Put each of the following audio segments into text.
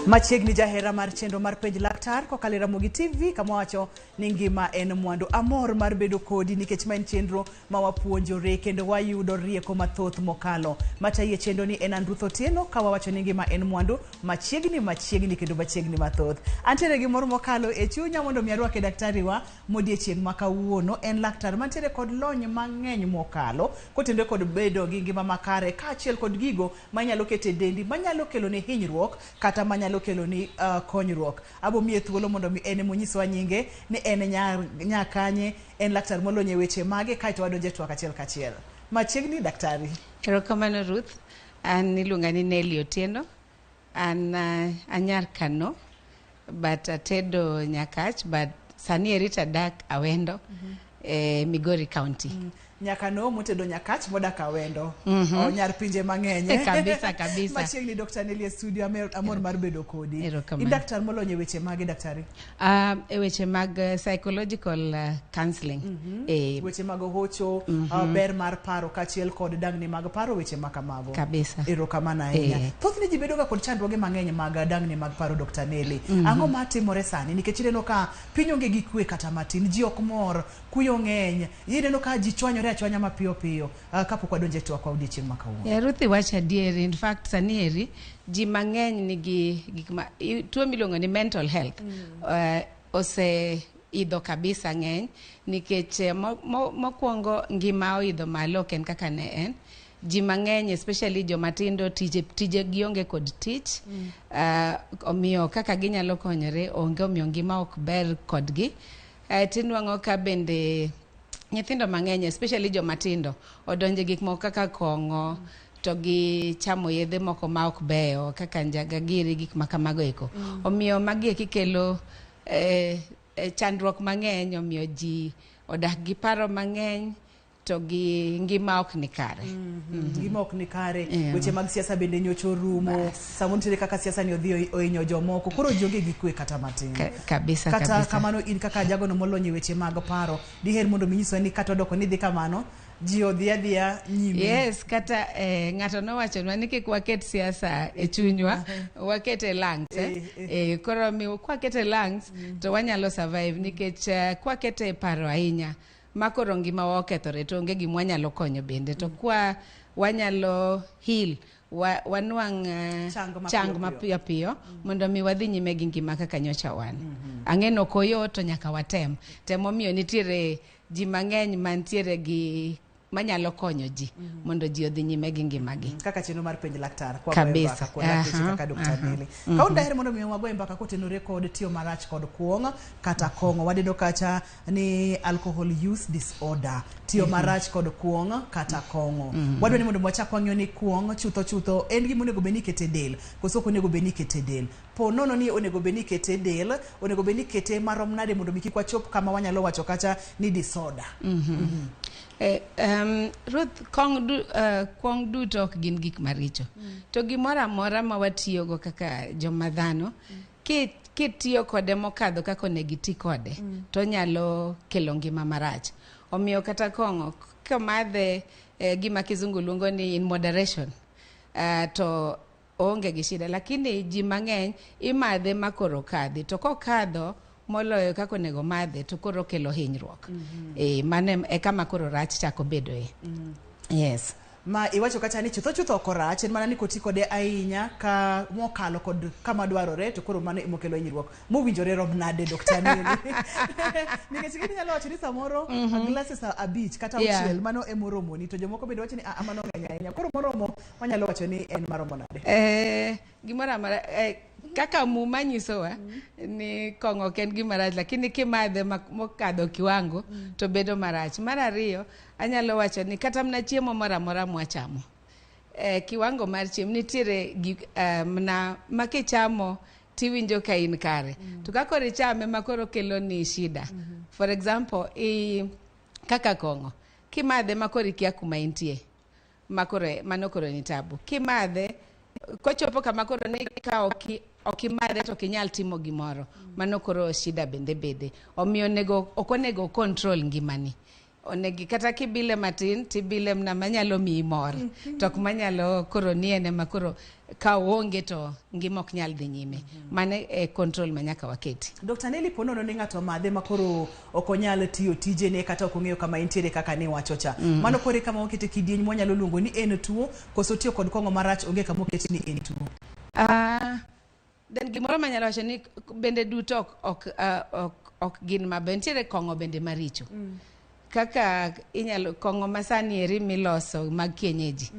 Machiegni jahera mar chenro mar Penj Laktar kokalo e Ramogi TV kama wacho ni ngima en mwandu. Amor mar bedo kodi nikech ma en chenro ma wapuonjore kendo wayudo rieko mathoth mokalo. Matayi e chenro ni en an Ruth Otieno ka wawacho ni ngima en mwandu machiegni machiegni kendo machiegni mathoth. Antiere gi mor mokalo e chunya mondo mi arwake daktari wa modiechieng' ma kawuono. En laktar mantiere kod lony mang'eny mokalo kotenore kod bedo gi ngima makare kaachiel kod gigo manyalo keto e dendi manyalo keloni hinyruok kata manyalo keloni konyruok. Abo miye thuolo mondo mi en emonyiswa nyinge ni en nya kanye, en laktar molony e weche mage kaeto wadonjo e twak achiel kachiel. Machiegni daktari. Erokamano Ruth, an iluonga ni Nelly Otieno, an anyar Kano but atedo Nyakach but sani eri tadak Awendo e Migori County. Nyakano motedo Nyakach modak Awendo. Nyar pinje mang'eny. Eh? Kabisa, kabisa. Machiegni Dr. Nelly e studio, amor mar bedo kodi. Erokamano. In daktar molony e weche mage daktari? E weche mag psychological counseling. Weche mag ohocho, ber mar paro kaachiel kod dangni mag paro, weche ma kamago. Kabisa. Erokamano ahinya. Thothne ji bedo ga kod chandruoge mang'eny mag dangni mag paro Dr. Nelly. Ang'o matimore sani? Nikech ineno ka piny onge gi kwe kata matin, ji ok mor, kuyo ng'eny, ineno ka ji chwanyore achwanya mapiyo piyo. Kapok wadonjo e twak wa odiechieng' ma kawuono. Ruth iwacho adier, in fact sani eri ji mang'eny nigi gik ma tuo miluongo ni mental health ose idho kabisa ng'eny nikech mokwongo ngima oidho malo ok en kaka ne en. Ji mang'eny especially joma tindo tije gionge kod tich. Omiyo kaka ginyalo konyore onge, omiyo ngima ok ber kodgi. Tinwang'o ka bende nyithindo mang'eny especially joma tindo odonje gik moko kaka kong'o to gi chamo yedhe moko ma ok beyo kaka njaga giri gik ma kamago eko. Omiyo magi eki kelo chandruok mang'eny, omiyo ji odak gi paro mang'eny to gi ngima ok ni kare. Ngima ok ni kare. Weche mag siasa bende nyocha orumo. Samoro nitiere kaka siasa ni odhi ohinyo jomoko. Koro ji onge gi kwe kata matin. Kabisa, Kata kabisa. kamano in kaka jagono molony e weche mag paro, diher mondo mi nyiswa ni kata odoko ni dhi kamano, ji odhi adhiya nyime. Yes, kata ng'ato nowachonwa ni kik waket siasa e chunywa, waket e lungs. Koro mi kwakete e lungs to wanyalo survive nikech kwakete e paro ahinya ma koro ngimawa okethore to onge gima wanyalo konyo bende. To kwa wanyalo heal, wanwang' Chang chang mapiyo piyo mondo mi wadhi nyime gi ngima kaka nyocha wan. Ang'e ni ok oyot to nyaka watem. Temomiyo nitiere ji mang'eny mantiere gi manyalo konyo ji mondo ji odhi nyime gi ngimagi. Kaka chenro mar Penj Laktar kwa Kabisa. mbaka kod lakteche kaka Dr. Nelly. Kawuono daher mondo mi wagoye mbaka kotenore kod tiyo marach kod kuong' kata kong'o. Waneno kacha ni alcohol use disorder, tiyo marach kod kuong' kata kong'o. Wadwa ni mondo wachak wang'iyo ni kuong' chutho chutho en gima onego bed ni ikete e del koso ok onego bed ni ikete e del. Po nono ni onego bed ni ikete e del, onego bed ni ikete marom nade mondo mi kik wachop kama wanyalo wacho kacha ni disorder. Ruth, kuong' duto ok gin gik maricho. To gimoro amora ma watiyogo kaka joma dhano, kitiyo kode mokadho kaka onego iti kode, to onyalo kelo ngima marach. Omiyo kata kong'o, komadhe gima kizungu luongo ni in moderation, to oonge gi shida. Lakini ji mang'eny imadhe ma koro kadhi. To kokadho moloyo kaka onego madhe to koro kelo hinyruok. Mano e kama koro rach chako bedoe. Yes. Ma iwacho kacha ni chutho chutho ok orach, en mana ni koti kode ahinya ka mokalo kod kama dwarore to koro mano emokelo hinyruok. Mowinjore rom nade Dr. Nelly? Nikech gini nyalo wacho ni samoro glasses 5 kata 6 mano emoromoni, to jomoko bende wacho ni a mano ng'eny ahinya. Koro moromo wanyalo wacho ni en maromo nade? Gimoro amora kaka Muma nyisowa ni kong'o ok en gima rach, lakini kimadhe mokadho kiwango to bedo marach. Mar ariyo, anyalo wacho ni kata mana chiemo moro amora mwachamo, kiwango mar chiemo nitiere gik mna ma kichamo tiwinjo ka in kare. To ka koro ichame ma koro kelo ni shida. For example, kaka kong'o, kimadhe ma koro ikia kuma intie, ma koro mano koro ni tabu. Kimadhe kochopo kama koro ni ka ok imadhe to ok inyal timo gimoro, mano koro shida bende bede. Omiyo ok onego control ngimani. Onegi kata kibile matin tibile mna manyalo miyi mor. To ok manyalo koro ni en ema koro ka oonge to ngima ok nyal dhi nyime. Mano e control ma nyaka waketi. Dr. Nelly, po nono ni ng'ato madhe ma koro ok onyal tiyo tijene kata ok ong'eyo kama entiere kaka niwacho cha. Mano koro e kama wakete kidieny mwanyalo luongo ni en tuo koso tiyo kod kong'o marach onge kama oket ni en tuo. Then gimoro manyalo wacho ni bende duto ok gin maber. Nitiere kong'o bende maricho. Kaka inyalo kong'o masani eri miloso mag kienyeji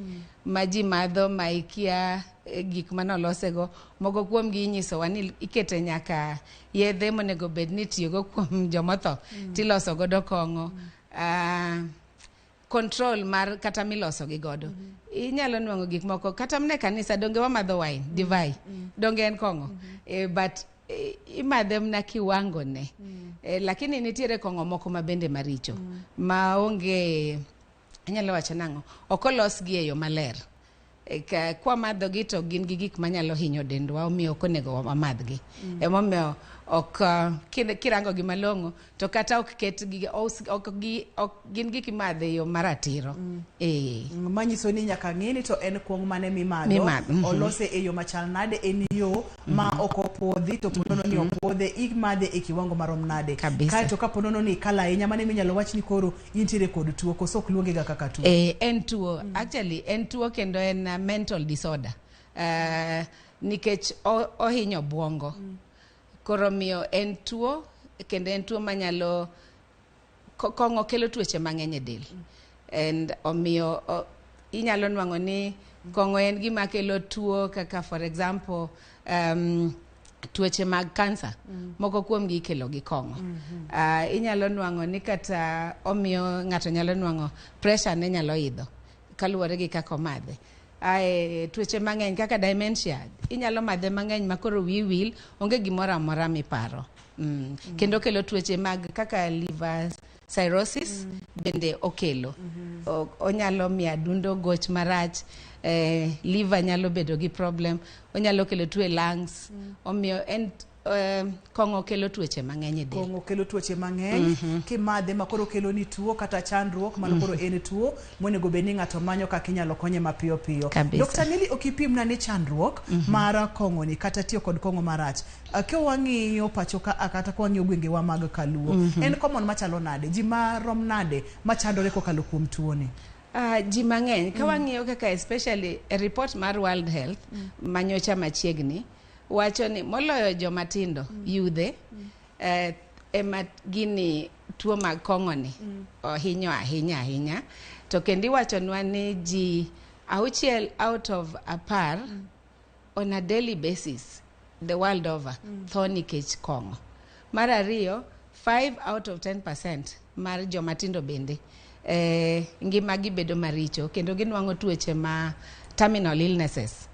ma ji madho ma ikia gik manolosego. Moko kuomgi inyisowa ni ikete nyaka yedhe monego bed ni itiyogo kuom jomotho tiloso godo kong'o. Control mar kata miloso gi godo. Inyalo nwang'o gik moko kata mana e kanisa donge wamadho wine, divai. Donge en kong'o. But imadhe mana kiwango ne. Lakini nitiere kong'o moko ma bende maricho. Ma onge, anyalo wacho nang'o, ok olosgi e yo maler. Kwamadho gi to gin gi gik manyalo hinyo dendwa, omiyo ok onego wamadhgi. Emomiyo ok kirango gi malong'o to kata ok ket gi, ok gi, ok gin gik imadho e yo maratiro. Manyiso ni nyaka ng'e ni to en kuong' mane mimadho, Mimadho, olose e yo machal nade, en yo ma ok opuodhi, to ponono ni opuodhe, imadhe e kiwango marom nade. Kabisa. Kaeto ka ponono ni ikalo ahinya, mane minyalo wach ni koro intiere kod tuo, koso ok luonge ga kaka tuo? En tuo. Actually, en tuo kendo en mental disorder. Nikech ohinyo obwongo. Koro miyo en tuo, kendo en tuo manyalo kong'o kelo tuoche mang'eny e del. And omiyo inyalo nwang'o ni kong'o en gima kelo tuo kaka for example, tuoche mag kansa. Moko kuomgi ikelo gi kong'o. Inyalo nwang'o ni kata omiyo ng'ato nyalo nwang'o pressure ne nyalo idho kaluwore gi kaka omadhe. Ae, tuoche mang'eny kaka dementia, inyalo madhe mang'eny ma koro wiyi wil, onge gimoro amora miparo. Kendo kelo tuoche mag kaka liver cirrhosis bende okelo. Onyalo miyo adundo goch marach, liver nyalo bedo gi problem, onyalo kelo tuo e lungs. Omiyo en kong'o kelo tuoche mang'eny e del. Kong'o kelo tuoche mang'eny. Kimadhe ma koro kelo ni tuo kata chandruok, mano koro en tuo monego bed ni ng'ato manyo kaka inyalo konye mapiyo piyo. Kabisa. Dr. Nelly, ok ipimna ni chandruok mar kong'o ni kata tiyo kod kong'o marach. Ka wang'iyo pacho ka, kata ka wang'iyo gwengewa mag Kaluo, en common machalo nade? Ji marom nade machandore kokalo kuom tuo ni? Ji mang'eny. Ka wang'iyo kaka especially e report mar World Health manyocha machiegni, wacho ni moloyo joma tindo, yudhe, ema gini tuo mag kong'o ni ohinyo ahinya ahinya. To kendo iwachonwa ni ji 6 out of 10 on a daily basis the world over tho nikech kong'o. Mar ariyo, 5 out of 10% mar joma tindo bende ngimagi bedo maricho kendo ginwang'o tuoche ma terminal illnesses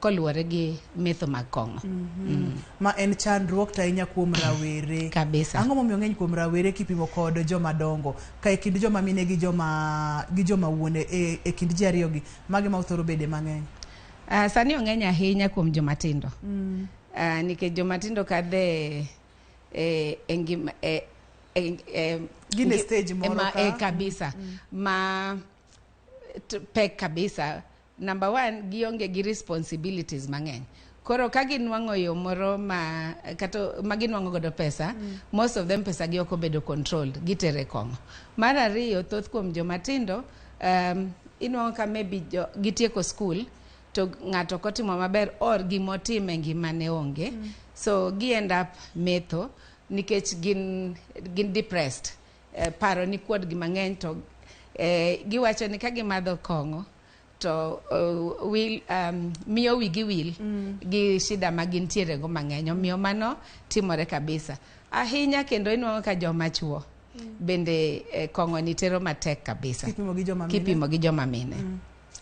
koluwore gi metho mag kong'o. Ma en chandruok to ahinya kuom rawere. Kabisa. Ang'o momiyo ng'eny kuom rawere kipimo kod joma dongo? Ka e kind joma mine gi joma wuone, e kind ji ariyo gi, mage ma othoro bede mang'eny? Sani ong'eny ahinya kuom joma tindo. Nikech joma tindo kadhe e ngima, Gin e stage moro ka. Kabisa. Ma pek kabisa. Number one, gionge gi responsibilities mang'eny. Koro ka ginwang'o yo moro ma, kata ma ginwang'o godo pesa, most of them pesa gi ok obedo controlled, gitere kong'o. Mar ariyo, thoth kuom joma tindo, inwang'o ka maybe gitieko school, to ng'ato ok otimo maber or gimotimo e ngimane onge. So gi end up metho nikech gin depressed. Paro ni kuodgi mang'eny to giwacho ni ka gimadho kong'o to miyo wigi wil gi shida ma gintiere go mang'eny. Omiyo mano timore kabisa. Ahinya kendo inwang'o ka joma chuo bende kong'o ni tero matek kabisa. Kipimo gi joma mine. Kipimo gi joma mine.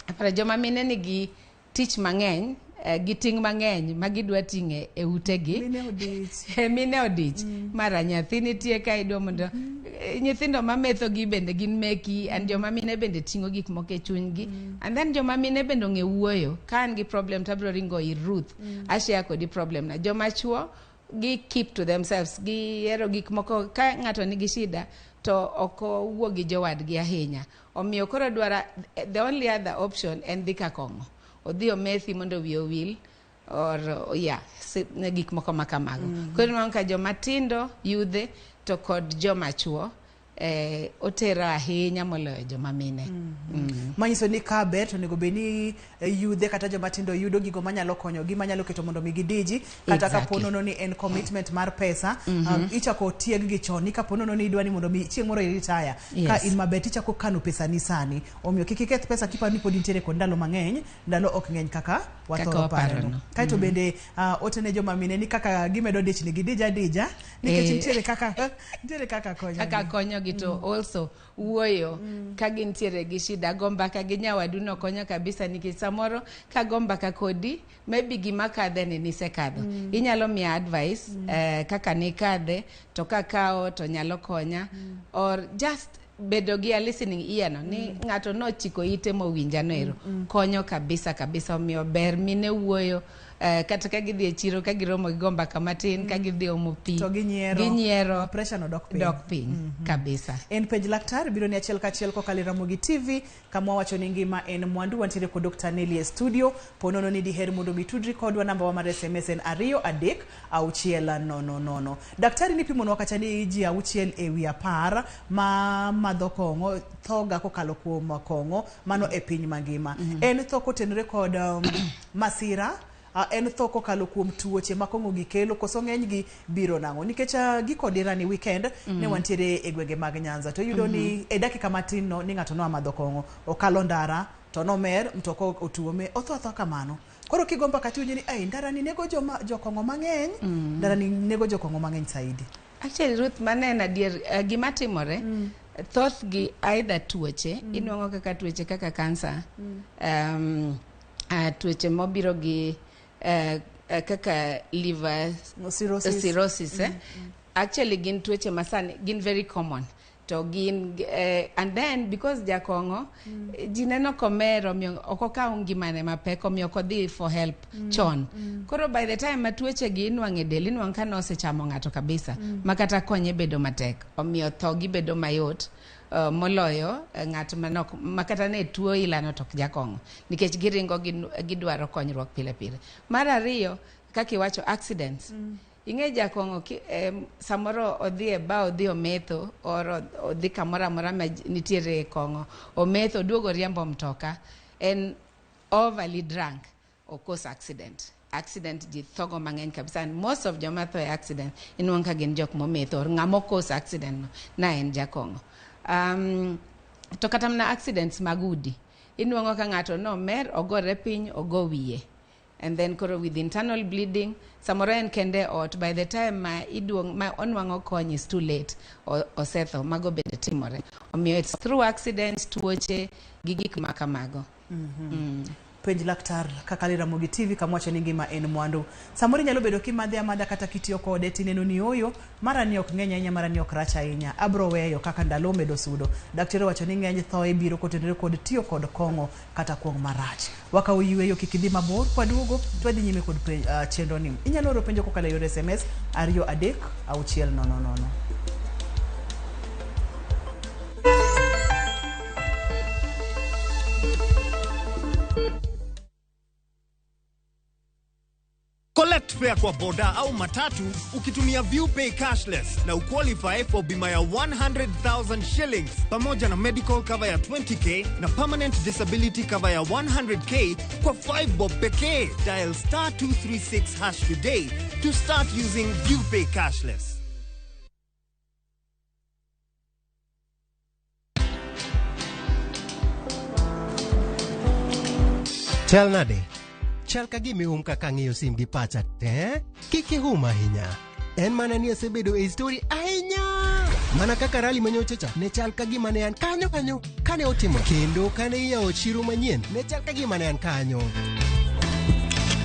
Aparo joma mine nigi tich mang'eny, gi ting' mang'eny ma gidwa ting'e e utegi. Mine odich. Mine odich. Mara nyathi nitie ka idwa mondo, nyithindo mametho gi bende gin meki, and joma mine bende ting'o gik moko e chunygi. And then joma mine bende ong'e wuoyo. Ka an gi problem to abiro ringo ir Ruth, ashare kodi problem na. Joma chuo gi keep to themselves, gihero gik moko. Ka ng'ato nigi shida To ok owuo gi jowadgi ahinya. Omiyo koro dwara the only other option en dhi ka kong'o. Odhi omethi mondo wiye owil or yeah, gik moko ma kamago. Koro inwang'o ka joma tindo, yudhe to kod joma chuo otero ahinya moloyo joma mine. Manyiso ni ka ber to onego bed ni yudhe kata joma tindo yudo gigo manyalo konyogi, manyalo keto mondo mi gidiji kata kapo nono ni en commitment mar pesa, ichako tieg gi chon ni kapo nono ni idwa ni mondo mi chieng' moro i-retire ka in maber, tichako kano pesa ni sani. Omiyo kik iketh pesa kiparo ni pod intiere kod ndalo mang'eny. Ndalo ok ng'eny kaka wathoro paro no. Kaeto bende ote ne joma mine ni kaka gimedo dich ni gidij adija nikech nitiere kaka konyo. Kaka konyogi to also wuoyo ka gintiere gi shida, go mbaka gi nyawadu no konyo kabisa, nikech samoro ka go mbaka kodi, maybe gima kadhe ni nisekadho, inyalo miya advice kaka nikadhe to kakawo to nyalo konya, or just bedo gi a listening ear no ni ng'ato nochiko ite mowinja no ero konyo kabisa kabisa. Omiyo ber mine wuoyo, kata ka gidhi e chiro, ka giromo gi go mbaka matin, ka gidhi omo pi to ginyiero, ginyiero, pressure no dok piny. Dok piny kabisa. En Penj Laktar biro ni achiel kachiel kokalo e Ramogi TV, kama wawacho ni ngima en mwandu. Wantiere kod Dr. Nelly e studio. Ponono ni diher mondo mi tudri kodwa, namba wa mar SMS en 23600. Daktari, nipimonwa kacha ni ji 6 e wi 10 ma madho kong'o thoga kokalo kuom kong'o mano e piny mangima. En tho kotenore kod masira, en tho kokalo kuom tuoche ma kong'o gi kelo, koso ng'eny gi biro nang'o? Nikech giko dira ni weekend ne wantiere e gwenge mag Nyanza, to iyudo ni e dakika matin no ni ng'ato noa madho kong'o, okalo ndara to nomer, mtoka otuome, otho athoa kamano. Koro kigo mbaka tiwinjo ni ai, ndara ni nego joma jokong'o mang'eny, ndara ni nego jokong'o mang'eny saidi. Actually, Ruth, mano en adier. Gima timore, thothgi either tuoche, inwang'o kaka tuoche kaka kansa, tuoche mobiro gi kaka liver cirrhosis. Cirrhosis, eh? Actually gin tuoche masani gin very common to gin and then because jakong'o ji neno komer, omiyo ok okaw ngimane mapek, omiyo ok odhi for help chon. Koro by the time ma tuoche gi inwang'o e del, inwang'o ka nosechamo ng'ato kabisa ma kata konye bedo matek, omiyo tho gi bedo mayot moloyo ng'at manok ma kata ne tuo ilano to ok jakong'o, nikech giringo gidwaro konyruok pile pile. Mar ariyo, kaka iwacho, accidents. Ing'e jakong'o samoro odhi e ba, odhi ometho, or odhi kamoro amora ma nitiere kong'o, ometho, oduogo riembo mtoka, en overly drunk, okos accident. Accident ji thogo mang'eny kabisa, and most of joma tho e accident inwang'o ka gin jok mometho, or ng'ama okos accident no na en jakong'o. To kata mana accidents mag udi, inwang'o ka ng'ato nomer, ogore piny, ogo wiye, and then koro with internal bleeding, samoro en kende ot, by the time ma iduong ma onwang'o kony is too late, osetho. Mago bende timore. Omiyo it's through accidents, tuoche gi gik ma kamago. Penj Laktar kaka Ramogi TV, kama wacho ni ngima en mwandu. Samoro inyalo bedo kimadhe amadha kata kitiyo kode tineno ni oyo mara ni ok ng'eny ahinya, mara ni ok rach ahinya, abro weyo kaka ndalo omedo sudo. Daktari owacho ni ng'eny thoe biro kotenore kod tiyo kod kong'o kata kuong' marach. Wakawo yweyo, kik idhi mabor. Kwaduogo to wadhi nyime kod chenro ni. Inyalo oro penjo kokalo e yor SMS 23600. Collect fare kwa boda au matatu ukitumia ViewPay cashless na uqualify for bima ya 100,000 shillings pamoja na medical cover ya 20K na permanent disability cover ya 100K kwa 5 bob pekee. Dial *236# today to start using ViewPay cashless. Chal nade? Chal ka gima ihum kaka ang'iyo sim gi pacha te? Kik ihum ahinya. En mana ni asebedo e story ahinya. Mana kaka rally manyocha cha ne chal ka gima ne an kanyo kanyo kane otimo, kendo kane iyawo chiro manyien ne chal ka gima ne an kanyo.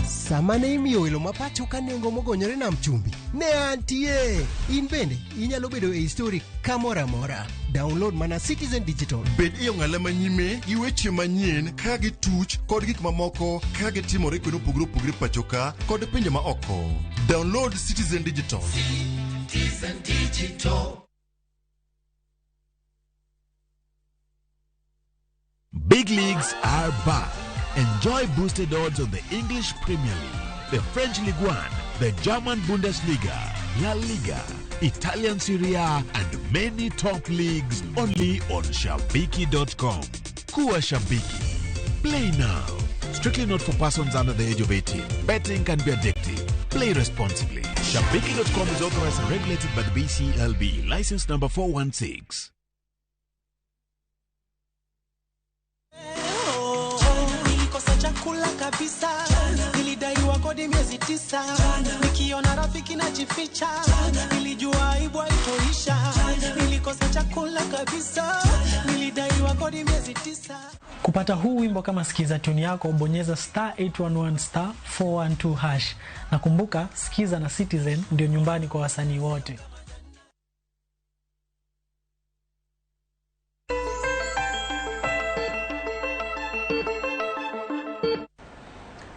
Sama ne imiyo welo ma pacho ka nengo mogonyore nam chumbi, ne antie. In bende inyalo bedo e story kamoro amora. Download mana Citizen Digital. Bed e ong'ala manyime gi weche manyien ka gituch kod gik mamoko ka gitimore kuonde mopogore opogore pacho ka kod pinje ma oko. Download Citizen Digital. Citizen Digital. big leagues are back. Enjoy boosted odds on the English Premier League, the French Ligue 1, the German Bundesliga, La Liga, Italian Serie A, and many top leagues only on Shabiki.com. Kuwa Shabiki. Play now. Strictly not for persons under the age of 18. Betting can be addictive. Play responsibly. Shabiki.com is authorized and regulated by the BCLB. License number 416. Nilikosa chakula kabisa, nilidaiwa kodi miezi 9, nikiona rafiki najificha, nilijua aibu haitoisha. Nilikosa chakula kabisa, nilidaiwa kodi miezi 9. Kupata huu wimbo kama skiza tune yako, bonyeza star 811 star 412 hash. Na kumbuka, skiza na Citizen ndio nyumbani kwa wasanii wote.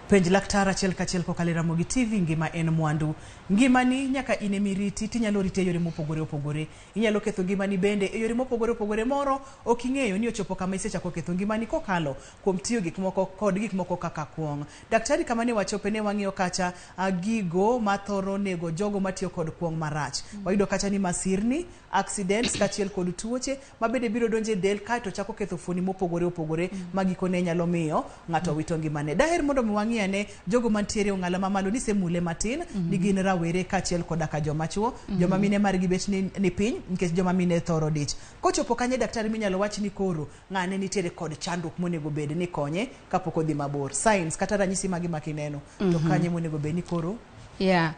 Penj laktar achiel kachiel kokalo e Ramogi TV. Ngima en mwandu. Ngimani nyaka in emiriti tinyalo rite e yore mopogore opogore. Inyalo ketho ngimani bende e yore mopogore opogore. Moro ok ing'eyo ni ochopo kama isechako ketho ngimani kokalo kuom tiyo gik moko kod gik moko kaka kuong'. Daktari, kama ne wachope ne wang'iyo kacha gigo mathoro nego jogo matiyo kod kuong' marach. Wayudo kacha ni masirni, accidents kaachiel kod tuoche ma bende biro donjo e del kaeto chako ketho fuoni mopogore opogore ma gikone nyalo miyo ng'ato wito ngimane. Daher mondo mi wang'i ane jogo mantiere e ong'ala mamalo ni semule matin ni gin rawere kaachiel koda ka joma chuo, joma mine margi bet ni piny nikech joma mine thoro dich. Kochopo kanye, daktari, minyalo wach ni koro ng'ane nitiere kod chandruok monego bed ni konye kapok odhi mabor? Signs kata ranyisi magi makineno to kanye monego bed ni koro? Yeah.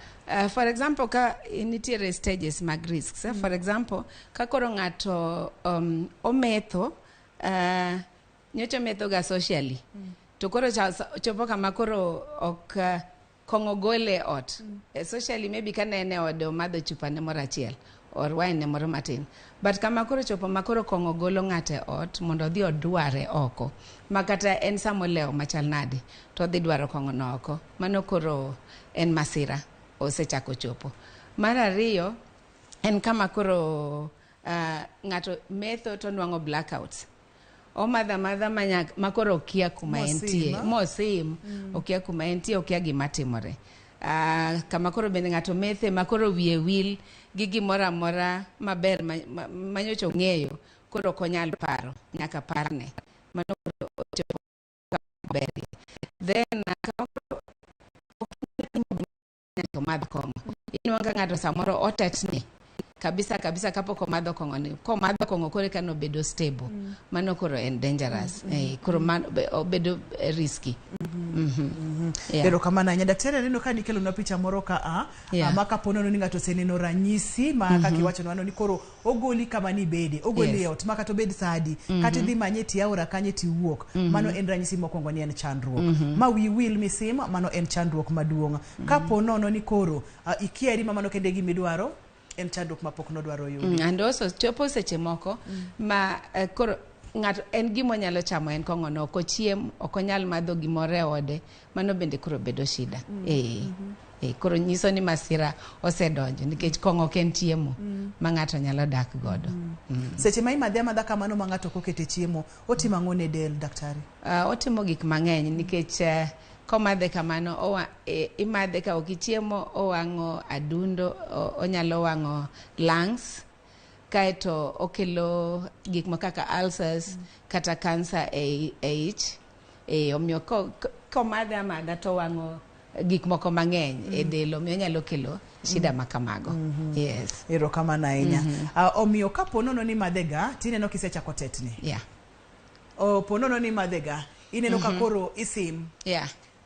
For example, ka nitiere stages mag risks. For example, ka koro ng'ato ometho, nyocha ometho ga socially. To koro chopo kama koro ok kong'o gole e ot. Socially maybe ka ne en e ode omadho chupa ne moro achiel or wine ne moro matin. But kama koro chopo ma koro kong'o golo ng'ato e ot mondo odhi odware oko. Ma kata en samolewo machal nade to odhi dwaro kong'o no oko. Mano koro en masira osechako chopo. Mar ariyo en kama koro ng'ato metho to nwang'o blackouts. Omadho amadha ma koro okia kuma entie. Mosim, ah? Mosim. Okia kuma entie, okia gima timore. Kama koro bende ng'ato methe ma koro wiye wil gi gimoro amora maber manyocha ong'eyo, koro ok onyal paro, nyaka parne. Mano koro ochopo kama berie. Then kama koro nyaka omadh kong'o. Inwang'o ka ng'ato samoro otetni kabisa kabisa kapok omadho kong'o ni. Komadho kong'o koro eka nobedo stable. Mano koro en dangerous. Koro mano obedo risky. Yeah. Erokamano ahinya, daktari. Aneno ka nikelonwa picha moro ka a ma kapo nono ni ng'ato oseneno ranyisi ma kaka iwachonwa no ni koro ogoli kama nibede, ogoli e ot ma kata obed sa adi, kata idhi manye tie aora kanye tiwuok, mano en ranyisi mokwongo ni en chandruok. Ma wiyi wil misim, mano en chandruok maduong'. Kapo nono ni koro ikieri ma mano kende e gima idwaro, en chandruok mapok nodwaro yudi. And also chopo seche moko ma koro ng'ato en gima onyalo chamo en kong'o no, ok ochiem, ok onyal madho gimoro e ode, mano bende koro bedo shida. Koro nyiso ni masira osedonjo nikech kong'o ok en chiemo ma ng'ato nyalo dak godo. Seche ma imadhe amadha kamano ma ng'ato ok okete chiemo, otimo ang'o ne del, daktari? Otimo gik mang'eny nikech komadhe kamano imadhe ka ok ichiemo, owang'o adundo, onyalo wang'o lungs, kaeto okelo gik moko kaka ulcers kata cancer e ich. Omiyo komadhe amadha to owang'o gik moko mang'eny e del, omiyo onyalo kelo shida ma kamago. Yes. Erokamano ahinya. Omiyo kapo nono ni imadhe ga tineno kisechako tetni, po nono ni imadhe ga ineno ka koro isim,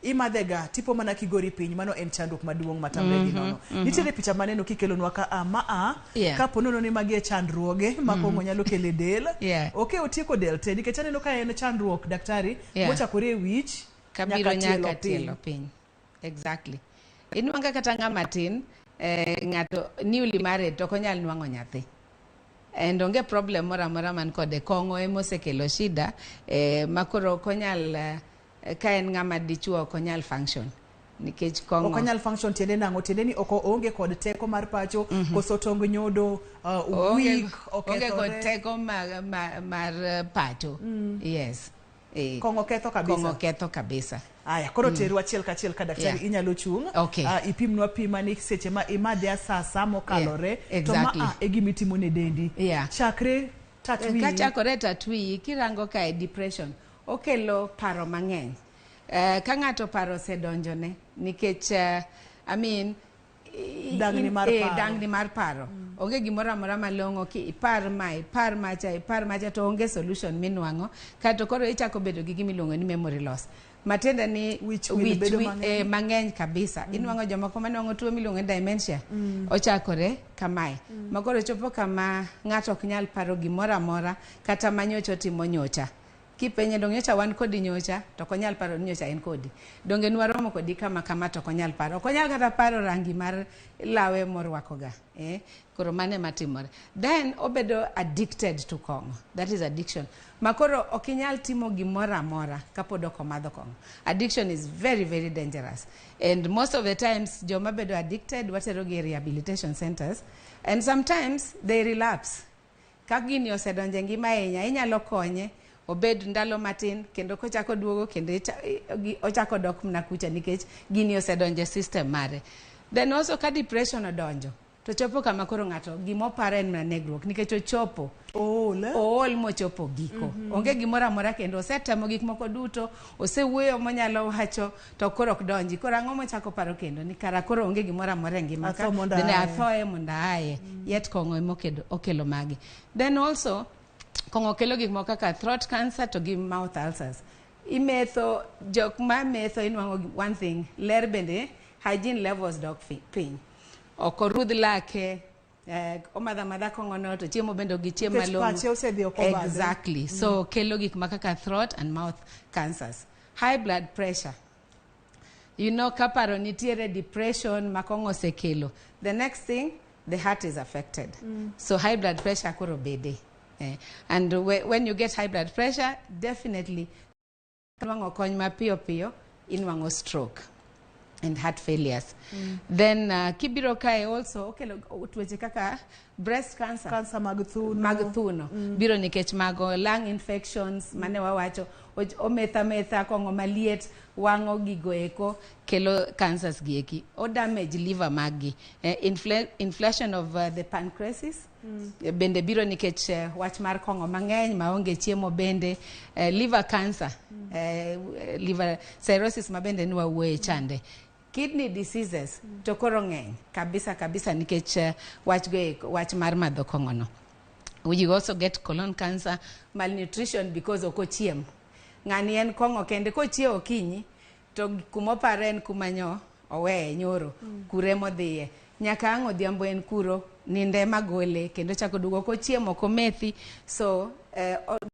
imadhe ga tipo mana kigori piny, mano en chandruok maduong' matamre gi nono. Nitiere picha maneno kikelonwa ka a ma a kapo nono ni magi e chandruoge ma kong'o nyalo kelo e del. Ok, otieko del te nikech aneno ka en chandruok, daktari, mochakore e wich kabiro nyaka tielo nyaka piny. Tielo piny. Exactly. Inwang'o kata ng'ama tin, ng'ato newly married to ok onyal nwang'o nyathi. And onge problem moro amora man kode, kong'o emosekelo shida ma koro ok onyal ka en ng'ama dichuo ok onyal function nikech kong'o. Ok onyal function tiende nang'o? Tiende ni ok oonge kod teko mar pacho, koso tong nyodo Oonge weak, onge kod okethore? teko mar pacho. Yes. Kong'o ketho kabisa. Kong'o ketho kabisa. Aya, koro teru achiel kachiel ka daktari inyalo chung'. Ipimnwa pima ni seche ma imadhe asasa mokalore to ma a e gima itimo ne dendi. Chakre tat wiyi. Kachakore tat wiyi, kirango kae depression okelo paro mang'eny. Ka ng'ato paro osedonjone nikech I mean Dang'ni mar paro. Dang'ni mar paro. Onge gimoro amora malong'o ki ipar ma, ipar macha, ipar macha to onge solution minwang'o. Kato koro ichako bedo gi gima iluongo ni memory loss. Matiende ni Wich wil bedo mang'eny. Mang'eny kabisa. Inwang'o jomoko manwang'o tuo miluongo ni dementia. Ochakore kamae. Ma koro chopo kama ng'ato ok nyal paro gimoro amora kata manyocha otimo nyocha. Kipenje donge nyocha wan kodi nyocha to ok onyal paro ni nyocha en kodi. Donge nwaromo kodi kama kama to ok onyal paro. Ok onyal kata paro rangi mar lawe morwakoga. Koro mano ema timore. Then obedo addicted to kong'o. That is addiction. Ma koro ok inyal timo gimoro amora kapod ok omadho kong'o. Addiction is very, very dangerous. And most of the times joma bedo addicted watero gi e rehabilitation centers and sometimes they relapse. Ka gini osedonjo e ngima ahinya, inyalo konye obed ndalo matin kendo kochako duogo kendo ochako dok mana kucha nikech gini osedonjo e system mare. Then also ka depression odonjo to chopo kama koro ng'ato gimoparo en mana negruok nikech ochopo Ool, eh? Ool mochopo giko. Onge gimoro amora kendo osetemo gik moko duto, osewuoyo monyalo wacho to koro ok donji. Koro ang'o mochako paro kendo ni kara koro onge gimoro amora e ngima ka. Atho mondo Then aaye. athoye mondo aaye. Yet kong'o ema okelo magi. Then also kong'o kelo gik moko kaka throat cancer to gi mouth ulcers. Imetho, jok ma metho inwang'o one thing, ler bende hygiene levels dok piny. Ok orudh lake, omadho amadha kong'o no to chiemo bende ok gichiem Nikech malong'o. pache osedhi oko obadhe. Exactly. So kelo gik ma kaka throat and mouth cancers. High blood pressure. You know, ka paro nitiere depression ma kong'o osekelo. The next thing, the heart is affected. So high blood pressure koro bede. And when you get high blood pressure, definitely inwang'o kony mapiyo piyo, inwang'o stroke and heart failures. Then kibiro kae also okelo tuoche kaka breast cancer. Cancer mag thuno. Mag thuno. Biro nikech mago lung infections mane wawacho, ometha metha kong'o maliet, wang'o gigo eko, kelo cancers gi eki. O damage liver mag gi. Inflation of the pancreas. Bende biro nikech wach mar kong'o mang'eny maonge chiemo bende. Liver cancer. Liver cirrhosis ma bende ni wawuoye chande. Kidney diseases to koro ng'eny kabisa kabisa nikech wach go eko, wach mar madho kong'o no. You also get colon cancer, malnutrition because ok ochiem. Ng'ani en kong'o kende kochiewo okinyi to kumoparo en kuma nyo oweye nyoro, kure modhiye. Nyaka ang' odhiambo en kuro, ninde magole kendo chako duogo ok ochiemo ok omethi. So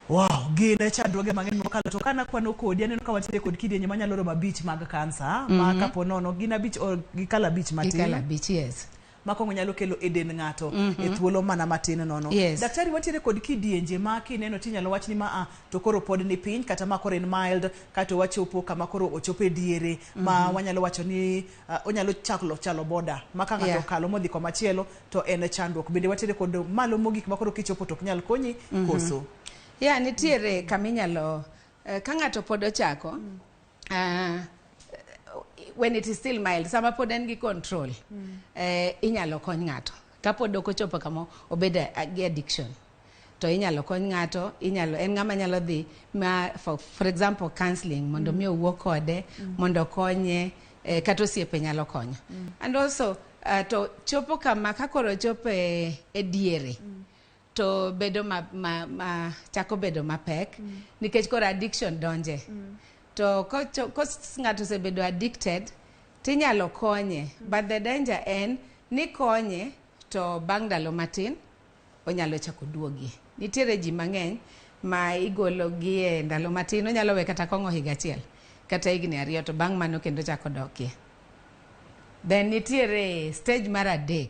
Wow, gin chandruoge mang'eny mokalo to kana kwano kodi aneno ka wantiere kod kidienje manyalo romo 5 mag kansa, ma kapo nono gin 5 o gikalo 5 matin. Gikalo 5, yes. Ma kong'o nyalo kelo e dend ng'ato e thuolo mana matin nono. Daktari, wantiere kod kidienje ma kineno tinyalo wach ni ma a to koro pod ni piny kata ma koro en mild kato wachopo kama koro ochopo e diere ma wanyalo wacho ni onyalo chalo boda ma ka ng'ato okalo modhi komachielo to en chandruok. Bende wantiere kod malo mogik ma koro kichopo to ok nyal konyi koso? Yeah, nitiere kama inyalo ka ng'ato pod ochako, when it is still mild, sama pod en gi control, inyalo kony ng'ato. Kapod ok ochopo kama obedo gi addiction, to inyalo kony ng'ato, en ng'ama nyalo dhi ma, for example, counseling, mondo mi owuo kode, mondo okonye, kata osiepe nyalo konyo. And also, to chopo kama, ka koro ochopo e diere, to bedo ma chako bedo mapek, nikech koro addiction donje. To ko ng'ato osebedo addicted, tinyalo konye, but the danger en ni konye to bang' ndalo matin onyalo chako duogi. Nitiere ji mang'eny ma igolo gi e ndalo matin, onyalo we kata kong'o higa achiel kata higni 2 to bang' mano kendo chako dokie. Then nitiere stage mar 3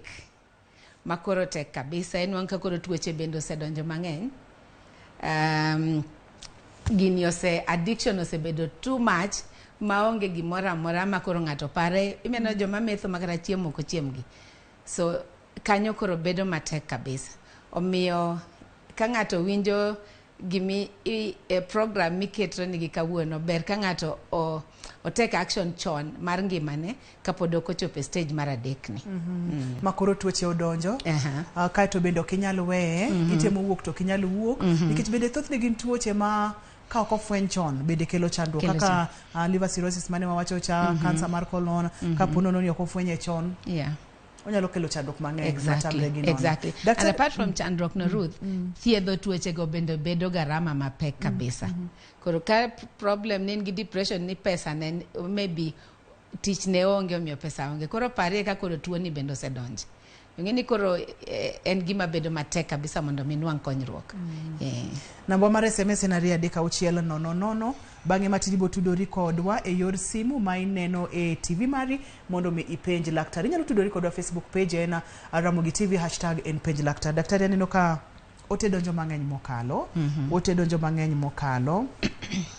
ma koro tek kabisa, en wang' ka koro tuoche bende osedonjo mang'eny. Gini ose, addiction osebedo too much maonge gimoro amora ma koro ng'ato pare. Ineno joma metho ma kata chiemo ok ochiemgi. So kanyo koro bedo matek kabisa. Omiyo ka ng'ato winjo Gimi program miketo nigi kawuono ber ka ng'ato o take action chon mar ngimane kapod ok ochopo e stage mar 3 ni. Ma koro tuoche odonjo. Kaeto bende ok inyal weye, itemo wuok to ok inyal wuok, nikech bende thothne gin tuoche ma ka ok ofweny chon bende kelo chandruok kaka liver cirrhosis mane wawacho cha, cancer mar colon, kapo nono ni ok ofwenye chon. Onyalo kelo chandruok mang'eny. Exactly. And apart from chandruok no, Ruth, thiedho tuoche go bende bedo garama mapek kabisa. Koro ka problem ne en gi depression ni pesa ne maybe tich ne onge omiyo pesa onge. Koro parie ka koro tuo ni bende osedonje. Ing'e ni koro en gima bedo matek kabisa mondo mi nwang' konyruok. Namba mar SMS en 2 3 6 0 0. Bang'e matin ibo tudori kodwa e yor simu ma ineno e TV mari mondo mi ipenj laktar. Inyalo tudori kodwa Facebook page en Ramogi TV # en penj laktar. Daktari, aneno ka ote donjo mang'eny mokalo. Ote donjo mang'eny mokalo.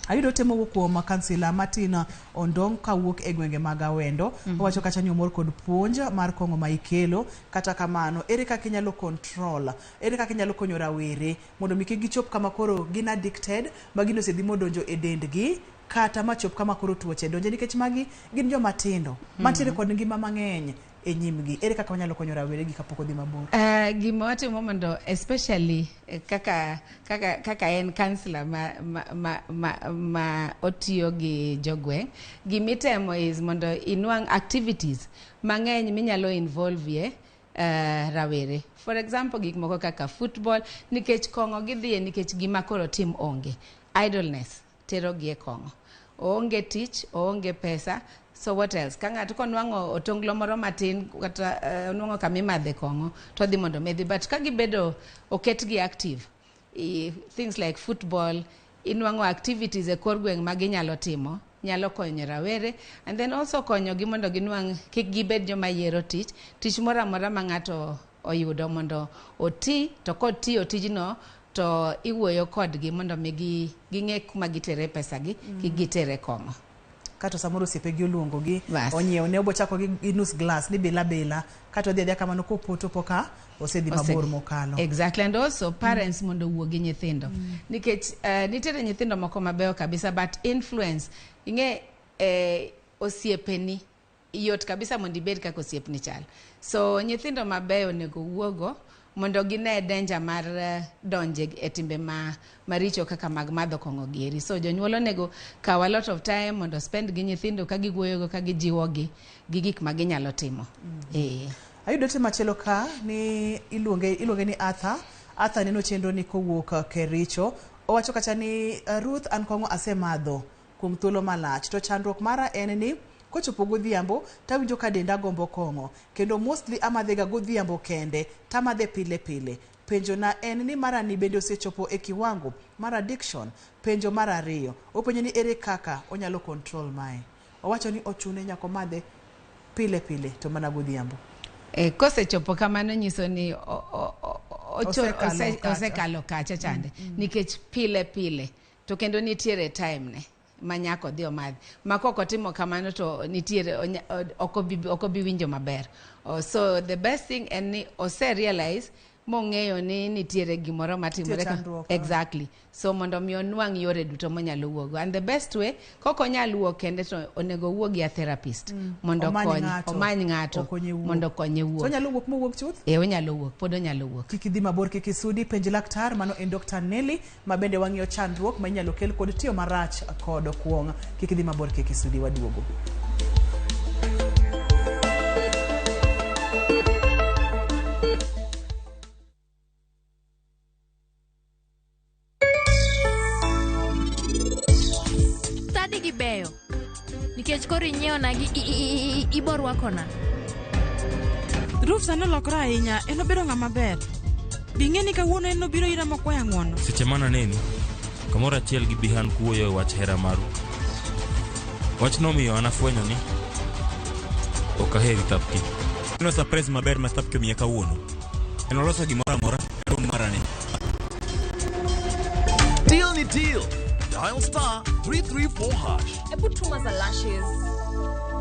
Ayudo ote mowuok kuom kansila Martin Ondong kawuok e gwenge mag Awendo. Owacho kacha ni omor kod puonj mar kong'o ma ikelo. Kata kamano, ere kaka inyalo control, ere kaka inyalo konyo rawere mondo mi kik gichop kama koro gin addicted, ma gino osedhi modonjo e dendgi, kata machop kama koro tuoche donje, nikech magi gin joma tindo mantiere kod ngima mang'eny e nyimgi. Ere kaka wanyalo konyo rawere gi kapok odhi mabor? Gima watimo mondo especially kaka en kansila ma otiyo gi jogweng', gimitemo is mondo inwang' activities mang'eny minyalo involve ye rawere. For example, gik moko kaka football, nikech kong'o gidhiye nikech gima koro tim onge. Idleness tero gi e kong'o. Oonge tich, oonge pesa, so what else? Ka ng'ato konwang'o otonglo moro matin kata onwang'o kama imadhe kong'o to odhi mondo omedhi. But ka gibedo oketgi active, things like football, inwang'o activities e kor gweng' ma ginyalo timo, nyalo konyo rawere, and then also konyogi mondo ginwang' kik gibed joma yiero tich, tich moro amora ma ng'ato oyudo mondo oti, to kotiyo tijno to iwuoyo kodgi mondo mi ging'e kuma gitere pesagi, kik gitere kong'o. Kato samoro osiepegi oluongogi, onyiewo ne obochako gi nus glass ni bila bila, kato odhi adhiya kamano kopoto poka osedhi mabor mokalo. Exactly, and also parents mondo owuo gi nyithindo. Nikech nitiere nyithindo moko mabeyo kabisa, but influence, ing'e osiepeni yot kabisa mondo ibed kaka osiepni chal. So nyithindo mabeyo onego wuogo mondo gine danger mar donje e timbe maricho kaka mag madho kong'o gieri. So jonyuol onego kaw a lot of time mondo spend gi nyithindo ka giwuoyogo, ka gijiwogi gi gik ma ginyalo timo. Ayudo ote machielo ka ni iluonge ni Arthur. Arthur neno chenro ni kowuok Kericho. Owacho kacha ni Ruth, an kong'o asemadho kuom thuolo malach, to chandruok mara en ni kochopo godhiambo tawinjo ka denda gombo kong'o, kendo mostly amadhega godhiambo kende, tamadhe pile pile. Penjo na en ni mara ni bende osechopo e kiwango mar addiction? Penjo mar ariyo, openjo ni ere kaka onyalo control mae. Owacho ni ochune nyaka omadhe pile pile to mana godhiambo. Kosechopo kamano nyiso ni osekalo kacha chande, nikech pile pile to kendo nitiere time ne ma nyaka odhi omadhi. Ma kok otimo kamano to nitiere ok obi winjo maber. So the best thing en ni ose realize mong'eyo ni nitiere gimoro matimore. Exactly. So mondo mi onwang' yore duto monyalo wuogo. And the best way, kok onyal wuok kende to onego owuo gi a therapist. Mondo omany ng'ato mondo okonye wuok. So onyalo wuok mowuok chuth? Onyalo wuok, pod onyalo wuok. Kik idhi mabor, kik isudi, penj laktar, mano en Dr. Nelly, ma bende wang'iyo chandruok ma inyalo kel kod tiyo marach kod kuong'. Kik idhi mabor, kik isudi, waduogo. Gibeyo nikech koro inyiewona gi ibo rwakona. Ruth sani olokore ahinya, en obedo ng'ama ber. Bing'e ni kawuono en nobiro ira mokwaya ng'uono. Seche mananeni, kamoro achiel gi Bihan kuwuoyo e wach hera maru. Wachno omiyo an afwenyo ni ok aheri Thapki. Neno surprise maber ma Thapki omiya kawuono. En oloso gimoro amora e room marani. Deal ni deal. Dial star 334 hash. Ebu tuma za lashes.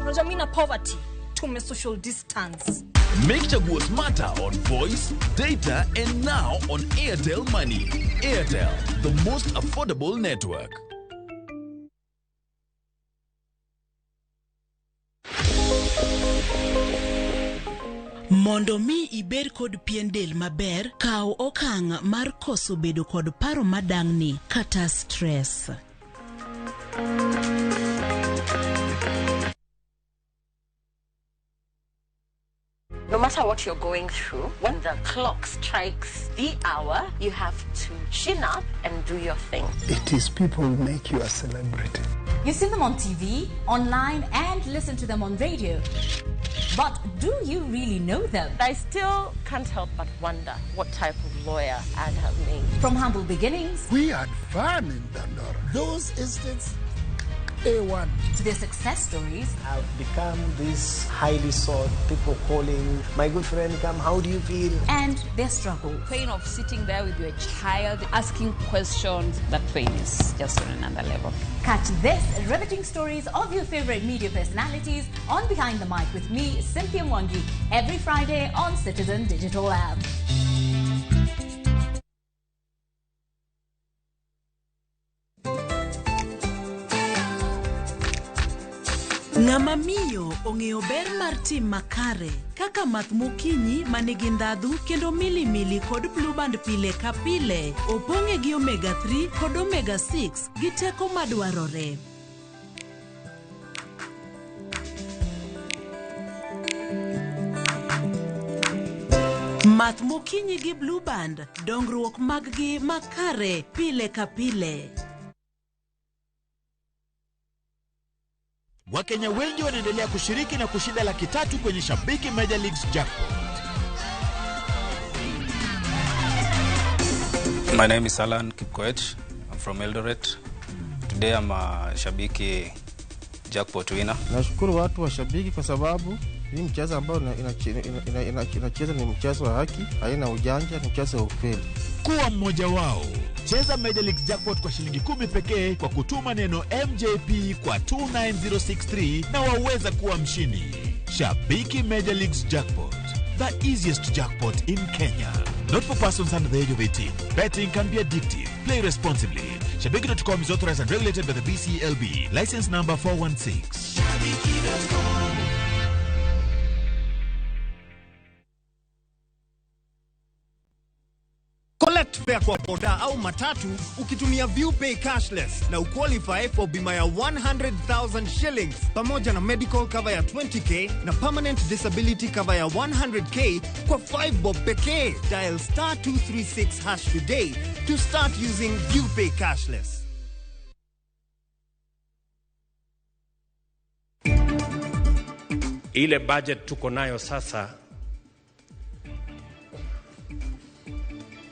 Unajua mimi na poverty. Tume social distance. Make Chaguo smarter on voice, data, and now on Airtel Money. Airtel, the most affordable network. Mondo mi ibed kod pien del maber, kaw okang' mar koso bedo kod paro madang'ni kata stress. No matter what you're going through, when the clock strikes the hour, you have to chin up and do your thing. It is people who make you a celebrity. You see them on TV, online, and listen to them on radio. But do you really know them? I still can't help but wonder what type of lawyer I'd have made. From humble beginnings We had fun in Dandora. Those estates, A1. to their success stories, I've become this highly sought, people calling, my good friend, come, how do you feel? and their struggles. Pain of sitting there with your child, asking questions, that pain is just on another level. Catch this riveting stories of your favorite media personalities on Behind the Mic with me, Cynthia Mwangi, every Friday on Citizen Digital App. Ng'ama miyo ong'eyo ber mar tim makare kaka math mokinyi ma nigi ndhadhu kendo milimili kod blueband pile ka pile opong'e gi omega 3 kod omega 6 gi teko madwarore. Math mokinyi gi blueband dongruok mag-gi makare pile ka pile. Wakenya wengi wanaendelea kushiriki na kushinda 300,000 kwenye Shabiki Major Leagues Jackpot. My name is Alan Kipkoech. I'm from Eldoret. Today I'm a Shabiki jackpot winner. Nashukuru watu wa Shabiki kwa sababu hii mchezo ambao inacheza ni mchezo wa haki, haina ujanja, ni mchezo wa ukweli. Kuwa mmoja wao. Cheza Major Leagues Jackpot kwa shilingi 10 pekee kwa kutuma neno MJP kwa 29063 na waweza kuwa mshindi. Shabiki Major Leagues Jackpot, the easiest jackpot in Kenya. Not for persons under the age of 18. Betting can be addictive. Play responsibly. Shabiki.com is authorized and regulated by the BCLB. License number 416. Collect fare kwa boda au matatu ukitumia ViewPay cashless na uqualify for bima ya 100,000 shillings pamoja na medical cover ya 20k na permanent disability cover ya 100k kwa 5 bob pekee. Dial star 236 hash today to start using ViewPay cashless. Ile budget tuko nayo sasa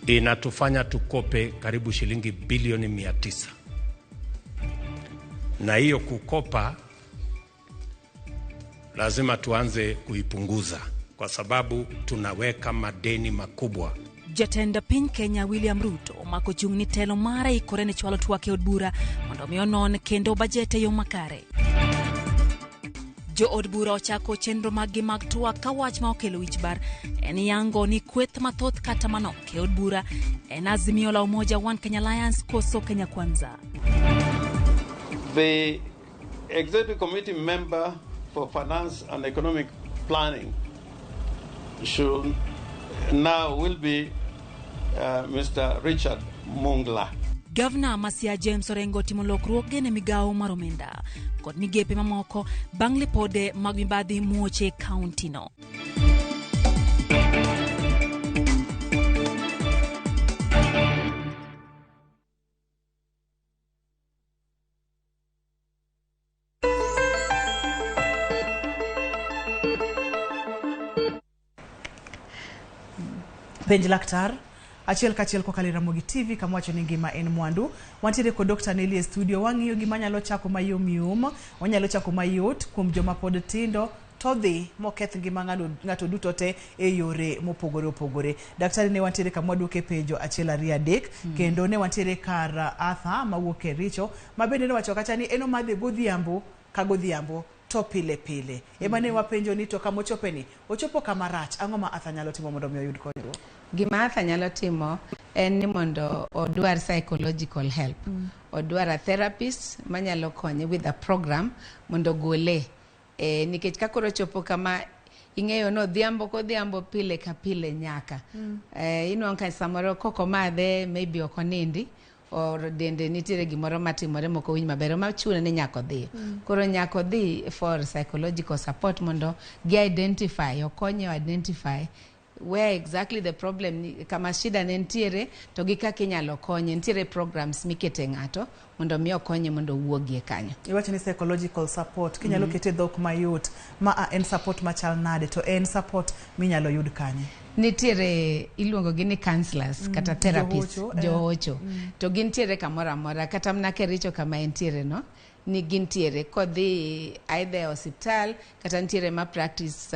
inatufanya tukope karibu shilingi bilioni 900, na hiyo kukopa lazima tuanze kuipunguza kwa sababu tunaweka madeni makubwa. Jatend piny Kenya William Ruto omako chung' ni telo mare ikore ne chwalo twak e od bura mondo mi onon kendo bajet e yo makare. Jo od bura ochako chenro maggi mag twak ka wach ma okelo wich bar en yango ni kweth mathoth kata manok e od bura en Azimio la Umoja One Kenya Alliance koso Kenya Kwanza. The Executive Committee member for Finance and Economic Planning should now will be Mr. Richard Mungla. Gavana ma Siaya James Orengo timo lokruoge ne migawo mar omenda kod migepe mamoko bang' lipode mag mibadhi muoche kaunti no. Penj laktar achiel kachiel kokalo e Ramogi TV kama wacho ni ngima en mwandu. Wantiere kod Dr. Nelly e studio, wang'iyo gima nyalo chako mayom yom, wanyalo chako mayot kuom joma pod tindo to dhi moketh ngima ng'ato duto te e yore mopogore opogore. Daktari ne wantiere kama waduoke penjo 1 2 3 kendo ne wantiere kar Arthur mawuok e Richo ma bende nowacho kacha ni en omadhe godhiambo ka godhiambo. to pile pile. Ema ne wapenjo ni to kama ochope ni, ochopo kama rach, ang'o ma Arthur nyalo timo mondo mi oyud konyruok? Gima Arthur nyalo timo en ni mondo odwar psychological help. Odwar a therapist manyalo konye with a program mondo ogole. Nikech ka koro ochopo kama ing'eyo ni odhiambo kodhiambo pile ka pile nyaka. Inwang'o ka samoro kok omadhe maybe ok onindi or dende nitiere gimoro matimore mok owinj maber ema chune ni nyaka odhi. Koro nyaka odhi for psychological support mondo gi identify, okonye identify where exactly the problem ni, kama shida ne nitiere to gi kaka inyalo konye. Nitiere programs mikete ng'ato mondo mi okonye mondo owuogie kanyo. Iwacho ni psychological support, kinyalo kete dhok mayot, ma a en support machal nade to en support minyalo yud kanye? Nitiere iluongo gi ni counselors kata therapists, Johocho, eh. Johocho. To gintiere kamoro amora kata mana Kericho kama entiere no ni gintiere kodhi either e osiptal kata nitiere ma practice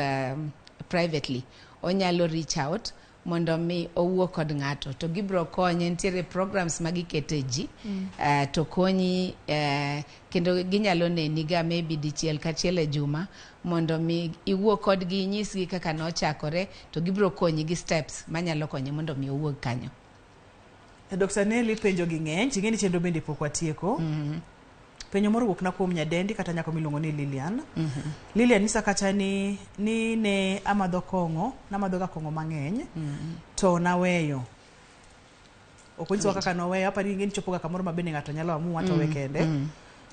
privately onyalo reach out mondo mi owuo kod ng'ato to gibro konye. Nitiere programs ma gikete ji to konyi kendo ginyalo neni ga maybe dichiel kachiel e juma mondo mi iwuo kodgi inyisgi kaka nochakore to gibro konyi gi steps manyalo konye mondo mi owuog kanyo. Dr. Nelly, penjo gi ng'eny, ting'e ni chenro bende pok watieko. Penjo moro wuok na kuom nyadendi kata nyako miluongo ni Lilian. Lilian nyisa kata ni ne amadho kong'o, namadho ga kong'o mang'eny to naweyo. Ok onyisowa kaka noweyo, apani ing'e ni chopo ga kamoro ma bende ng'ato nyalo amua to we kende.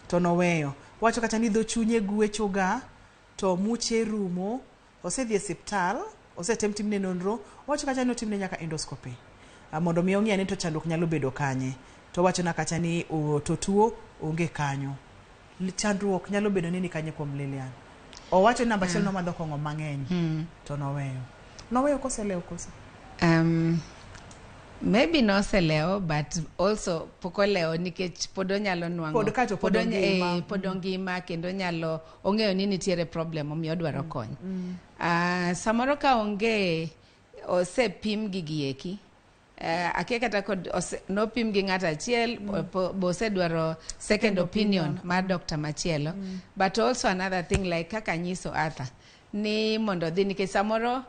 To noweyo. Wacho kata ni dho chunye gwecho ga, to muche rumo, osedhi e osiptal, osetem timne nonro, owacho kata ni otimne nyaka endoscopy. Mondo mi ong'i ane to chandruok nyalo bedo kanye. To wachona kata ni to tuo onge kanyo. Chandruok nyalo bedo ni kanye kuom Lilian. Owacho ni namba achiel nomadho kong'o mang'eny to noweyo. Noweyo koselewo koso? Maybe noselewo but also pok olewo nikech pod onyalo nwang'o Pod kato pod ongima. Pod ongima kendo onyalo ong'eyo ni nitiere problem omiyo odwaro kony. Samoro ka onge osepim gigi eki akia kata kod nopim gi ng'ato achiel bo osedwaro second opinion mar doctor machielo. But also another thing, like kaka nyiso Arthur ni mondo odhi nikech samoro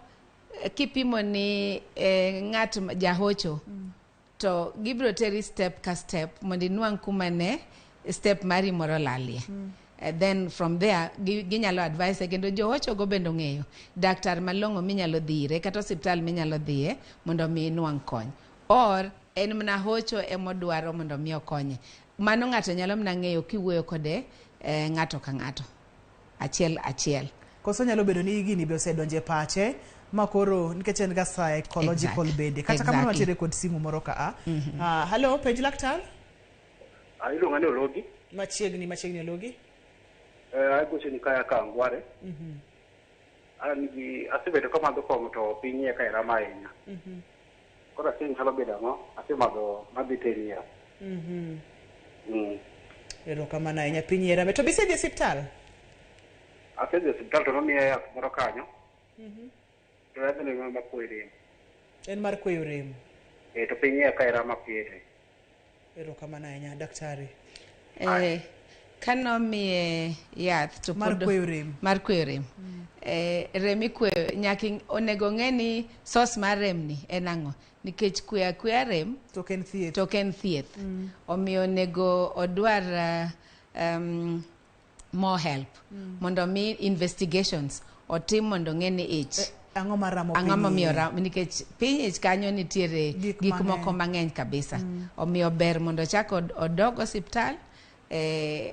kipimo ni ng'at jahocho to gibiro teri step ka step mondo inwang' kuma ne step mari moro lalie. Then from there ginyalo advise kendo johocho go bende ong'eyo daktar malong'o minyalo dhi ire kata osiptal minyalo dhiye mondo mi inwang' kony or en mana hocho emodwaro mondo mi okonye. Mano ng'ato nyalo mana ng'eyo kiwuoyo kode ng'ato ka ng'ato achiel achiel. Koso nyalo bedo ni gini be osedonjo e pache ma koro nikech en ga psychological bende. Kata kamano wantiere kod simu moro ka a. Hello, penj laktar? Iluonga ni Ologi. Machiegni, machiegni Ologi. Agocho ni kaya ka Ngware. An gi asebedo kamadho kong'o to piny iye ka rama ahinya. Koro asin nyalo bedo ang'o? Asemadho madhi 10 years. Erokamano ahinya, piny iye rame. To be isedhi e osiptal? Asedhi e osiptal to nomiya yath moro kanyo. To yadhno ema makwe rem. En mar kweyo rem. To piny iye ka rama pile. Erokamano ahinya, daktari. Kanomiye yath to Mar kweyo rem. Mar kweyo rem. Rem ikweyo nyaka onego ng'e ni source mar rem ni en ang'o nikech kweyo akweya rem to ok en thieth. To ok en thieth. Omiyo onego odwar more help mondo mi investigations otim mondo ng'e ni ich ang'o maramo ang'o piny momiyo iye? Nikech piny ich kanyo nitiere Gik gik moko mang'eny. Mang'eny kabisa. Omiyo ber mondo ochak odog osiptal,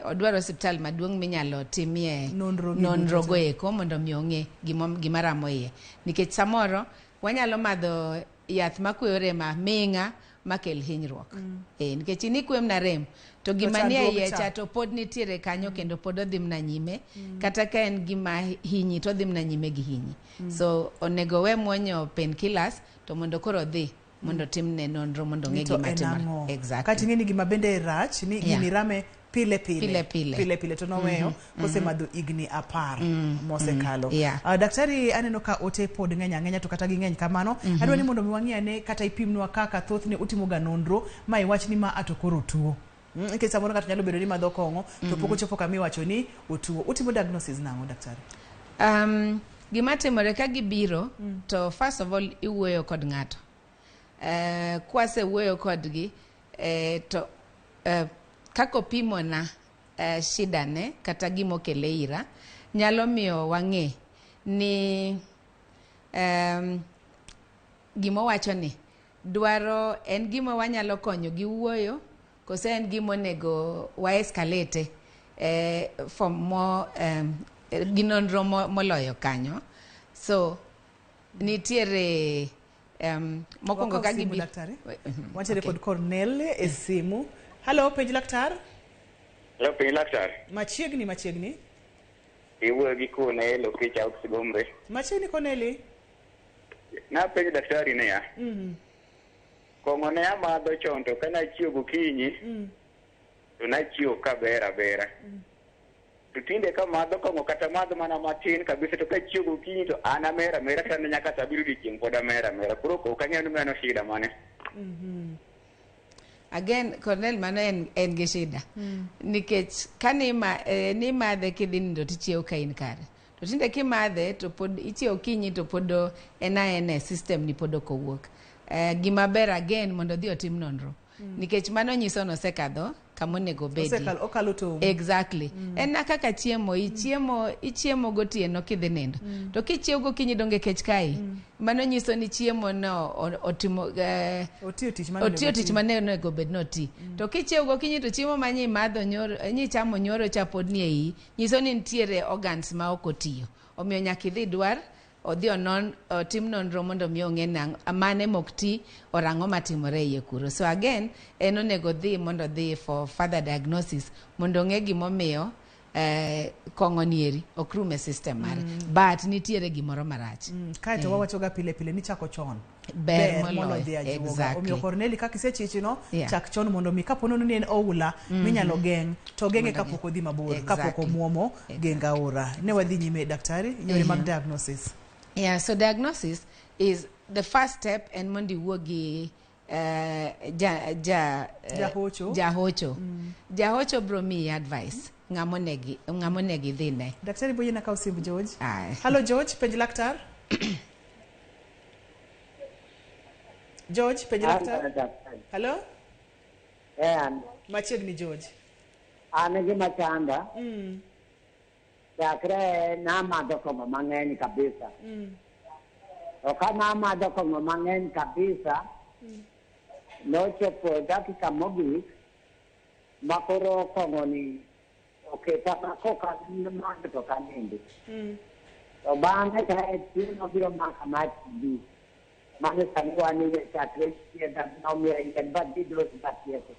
odwar osiptal maduong' minyalo timie Nonro gi nonro duto go te. Eko mondo mi ong'e gima ramo iye nikech samoro wanyalo madho yath makweyo rem aming'a makel hinyruok. Nikech in ikwe mana rem to gima nie chandruok iye cha. Cha to pod nitiere kanyo kendo pod odhi mana nyime kata ka en gima hinyi to odhi mana nyime gi hinyi. So onego we muonyo painkillers to mondo koro odhi mondo timne nonro mondo ong'e Ni to gima en timore. ang'o? Exactly. Kata ing'e ni gima bende rach ni gini rame pile pile. Pile pile. Pile pile to noweyo kosemadho higni 10 mosekalo. Daktari, aneno ka ote pod ng'eny ang'enya to kata ging'eny kamano. Adwa ni mondo mi wang'i ane kata ipimnwa kaka thothne utimo ga nonro ma iwach ni ma ato koro tuo. Nikech samoro ng'ato nyalo bedo ni madho kong'o to pok ochopo kama iwacho ni otuo. Utimo diagnosis nang'o daktari? Gima timore ka gibiro to first of all iwuoyo kod ng'ato. Kwasewuoyo kodgi to kaka opimona shida ne kata gimokele ira nyalo miyo wang'e ni gimowacho ni dwaro en gima wanyalo konyo gi wuoyo kose en gima onego wa escalate for more gi nonro moloyo kanyo. So nitiere mokwongo Wakaw ka simu, gibiro daktari. Wantiere kod Cornel e simu. Hello, penj laktar. Hello, penj laktar. Machiegni machiegni. Iwuoyo gi Cornel Okich Aux Gombe. Machiegni Corneli. Napenjo daktari niya, kong'o ne amadho chon to ka nachiewo gokinyi to nachiewo kaber abera. To tinde kamadho kong'o kata madho mana matin kabisa to kachiewo gokinyi to an amer amera kata nyaka sa abiriyo odiochieng' pod amer amera. Koro ok ang'eyo ni mano shida mane. Again, Cornel, mano en gi shida. Nikech ka nimadhe kidhi nindo tichiewo ka in kare. To tinde kimadhe to pod ichiewo kinyi to pod en aena e system ni pod ok owuok. Gima ber again mondo odhi otim nonro. Nikech mano nyiso ni osekadho kama onego obedie. Okalo tong'. Exactly. En na kaka chiemo, ichiemo gotieno kidhi nindo. To kichiewo gokinyi donge kech kayi. Mano nyiso ni chiemo no otimo otiyo tich mane otiyo onego tich oti. mane onego bed ni oti. To kichiewo gokinyi to chiemo ma nyimadho nyoro, nyichamo nyoro cha pod ni e iyi, nyiso ni nitiere organs ma ok otiyo. Omiyo nyaka idhi dwar odhi onon, otim nonro mondo mi ong'e mane mok ti or ang'o matimore e iye kuro. So again, en onego dhi mondo odhi for further diagnosis mondo ong'e gimomiyo kong'o nieri ok rum e system mare. But nitiere gimoro marach. Kaeto wawacho ga pile pile ni chako chon ber moloyo moloyo. dhi ajuoga. Exactly. Omiyo Corneli kaka isechichino Yeah. chak chon mondo mi kapo nono ni en oula minyalo geng' to geng'e Mondo kapok odhi mabor kapok omuomo geng aora. Ne wadhi nyime daktari yore mag diagnosis. Yeah, so diagnosis is the first step en mondo iwuo gi ja Jahocho. Jahocho. Jahocho bro miyi advice ng'ama onego idhi ne. Daktari boyena kaw simb George. Aye. Hello George, penj laktar. George, penj laktar. Hello? An Machiegni George. An gima chanda chakre namadho kong'o mang'eny kabisa. To ka namadho kong'o mang'eny kabisa, nochopo dakika mogik ma koro kong'o ni oketa ma koka madho to kanindi. To bang'e ka tuo nobiro maka mar TB. Mano sani wan e chakre thiedha nomiya yien ba dhi dose batieko.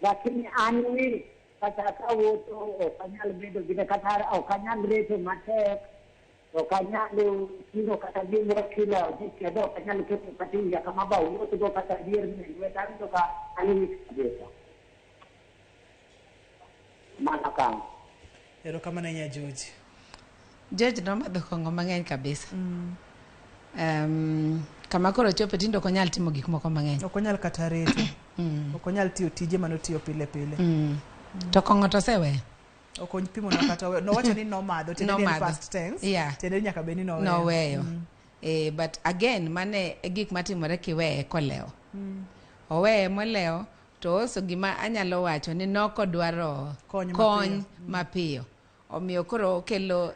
Lakini an wi kata kawuotho ok anyal bedo gi kata ok anyal reto matek, ok anyal ting'o kata gimoro kilo abich kendo ok anyal keto kata e wiya kama ba wuothgo kata dier lweta awinjo ka an weak kabisa. Mano kama. Erokamano ahinya George. George nomadho kong'o mang'eny kabisa. Kama koro chope tinde ok onyal timo gik moko mang'eny. Ok onyal kata reto. Ok onyal tiyo tije manotiyo pile pile. To kong'o to oseweyo. Ok opimonwa kata oweyo. Nowacho ni nomadho, tiende ni en Nomadho. past tense. Tiende ni nyaka bed ni noweyo. Noweyo. But again, mane e gik matimore kiweye kolewo. Oweye molewo to also gima anyalo wacho ni nokodwaro Kony kony mapiyo. mapiyo. Omiyo koro okelo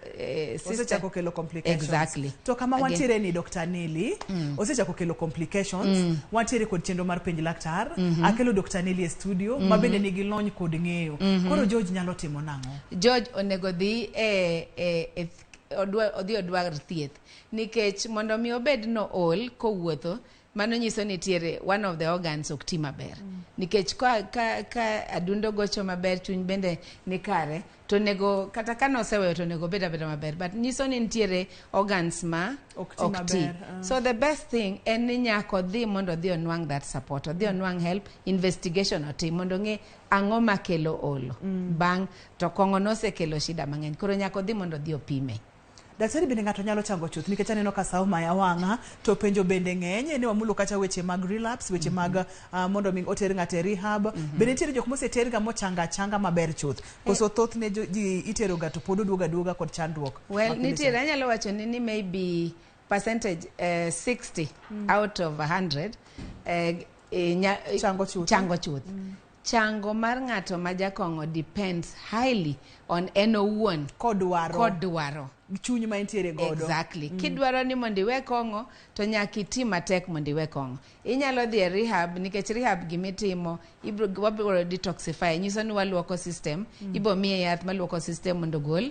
Osechako kelo complications. Exactly. To kama Again. wantiere ni Dr. Nelly osechako kelo complications. Wantiere kod chenro mar penj laktar. Akelo Dr. Nelly e studio ma bende nigi lony kod ng'eyo. Koro George nyalo timo nang'o? George onego dhi e odhi odwar thieth nikech mondo mi obed no ol kowuotho mano nyiso ni nitiere one of the organs ok ti maber. Nikech ka adundo gocho maber, chuny bende ni kare, to onego kata ka noseweyo to onego obed abeda maber, but nyiso ni nitiere organs ma Ok ti ok ti. maber, ah. So the best thing en ni nyaka odhi mondo odhi onwang' that support, odhi onwang' help, investigation otim mondo ong'e ang'o makelo olo. Bang' to kong'o nosekelo shida mang'eny, koro nyaka odhi mondo odhi opime. Daktari bende ng'ato nyalo chango chuth nikech aneno ka sa omaya wang'a to penjo bende ng'eny ni wamulo kata weche mag relapse, weche mag mondo mi oter ng'ato e rehab. Bende nitiere jok moseter ga mochanga achanga maber chuth koso thothne ji itero ga to pod oduogo aduoga kod chandruok Well, mapile nitiere cha. anyalo wacho ni maybe percentage 60 out of 100 chango chuth. Chango chuth. Chango mar ng'ato ma jakong'o depends highly on en owuon kodwaro chuny ma entiere godo. Exactly. Kidwaro ni mondo iwe kong'o to nyaka iti matek mondo iwe kong'o. Inyalo dhi e rehab nikech rehab gimitimo ibro wabiro detoxify nyiso ni waluoko system. Ibo miye yath maluoko system mondo ogol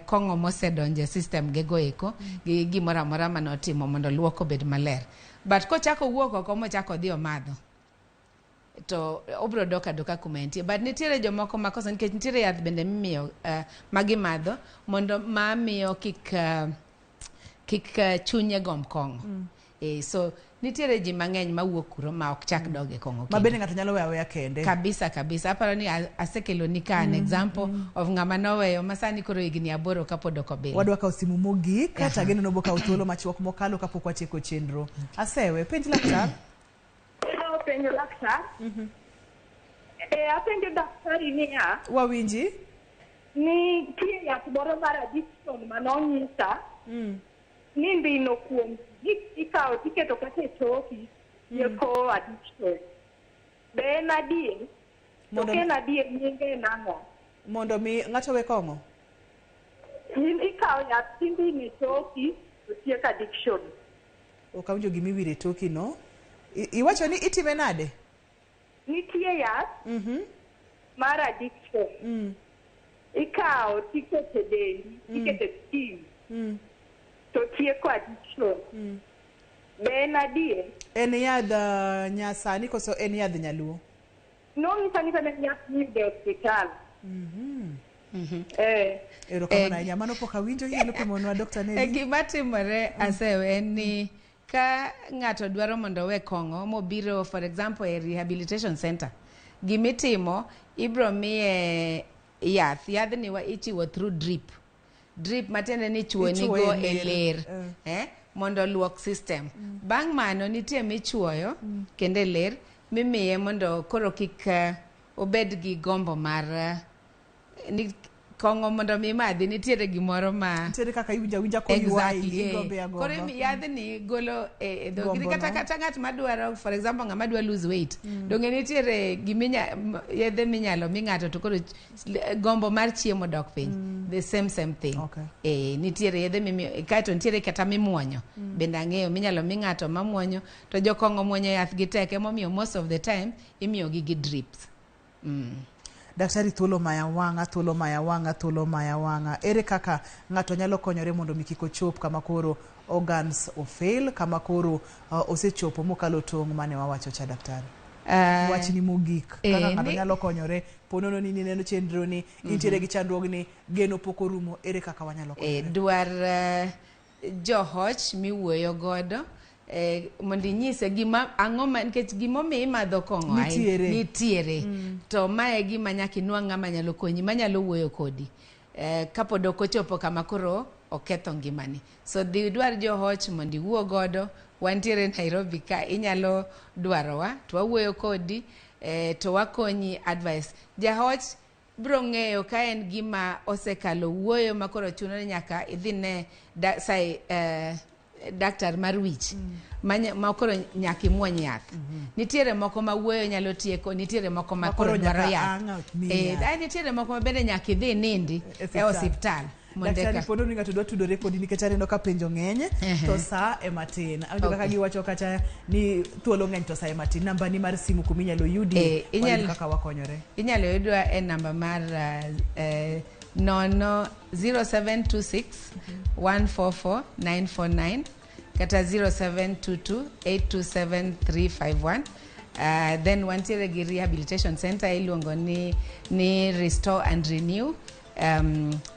kong'o mosedonjo e system gego eko gi gimoro amora manotimo mondo luok obed maler. But kochako wuok oko mochako odhi omadho to obiro dok adoka kuma entie. But nitiere jomoko makosa nikech nitiere yath bende mimiyo magimadho mondo mamiyo kik chunye gomb kong'o. So nitiere ji mang'eny mawuok kuro ma ok chak dog e kong'o ma bende ng'ato nyalo weyo aweya kende. Kabisa kabisa. Aparo ni asekelo ni ka an example of ng'ama noweyo ma sani koro higni 8 kapod ok obilo. Wadwa kawo simu mogik to ageno nobo kawo thuolo machuok mokalo kapok watieko chenro. Asewe penj laktar. Penjo laktar. Apenjo daktari niya. Wawinji. Nitie yath moro mar addiction manonyisa ni mbino kuom gik ikawo tiketo kata e choki tieko addiction. Be en adier? To ka en adier nyinge en ang'o? Mondo mi ng'ato we kong'o? Ikawo yath timbino e choki to tieko addiction. Ok awinjo gima iwiro e toki no. Iwacho ni itime nade? Nitie yath mar addiction. Ikawo tiketo e dendi, tiketo e skin to tieko addiction. Be en adier? En yadh nyasani koso en yadh nyaluo? Nonyisa ni en yath miyudo e osiptal. Erokamano ahinya. Mano pok awinjo, inyalo pimonwa Dr. Nelly? Gima timore asewe en ni ka ng'ato dwaro mondo owe kong'o mobiro for example e rehabilitation center, gimitimo ibro miye yath. Yadhni ichiwo through drip. Drip matiende ni ichuo nigo e ler mondo luok system. Bang' mano nitie michuoyo kendo e ler mimiye mondo koro kik obed gi gombo mar kong'o mondo mi madhi nitiere gimoro ma nitiere kaka iwinjo awinja koywayi igombe agomba. Koro yadhni golo e dhogi kata ng'at madwaro for example ng'ama dwa lose weight donge nitiere giminya yedhe minyalo mi ng'ato to koro gombo mar chiemo dok piny. The same thing. Nitiere yedhe mimiyo kaeto nitiere kata mimuonyo bende ang'eyo minyalo mi ng'ato mamuonyo to jokong'o muonyo yath gi tek emomiyo most of the time imiyogi gi drips. Daktari thuolo maya wang'a, thuolo maya wang'a, thuolo maya wang'a. Ere kaka ng'ato nyalo konyore mondo mi kik ochop kama koro organs ofail, kama koro osechopo mokalo tong' mane wawacho cha daktari? Wachni mogik kaka ng'ato nyalo konyore ponono ni nineno chenro ni intiere gi chandruogni geno pok orumo, ere kaka wanyalo konyore? Dwar johoch miwuoyo godo mondo inyise gima ang'o ma nikech gimomiyo imadho kong'o nitiere to mae gima nyaka inwang' ng'ama nyalo konyi manyalo wuoyo kodi kapod ok ochopo kama koro oketho ngimani. So dhi dwar johoch mondo iwuo godo. Wantiere Nairobi ka inyalo dwarowa to wawuoyo kodi to wakonyi advice. Jahoch bro ng'eyo ka en gima osekalo wuoyo ma koro chuno ni nyaka idhi ne daktar mar wich ma koro nyaka imuony yath. Nitiere moko ma wuoyo nyalo tieko, nitiere moko ma koro dwaro yath. Nitiere moko ma bende nyaka idhi nindi e osiptal. Daktari pondo ni ng'ato dwa tudore kodi nikech aneno ka penjo ng'eny to sa ema tin. Awinjo kaka giwacho kacha ni thuolo ng'eny to sa ema tin. Namba ni mar simu kuma inyalo yudi kaka wakonyore. Inyalo yudwa e namba mar 0726 144 949 kata 0722 827 351. Then wantiere gi rehabilitation center iluongo ni Restore and Renew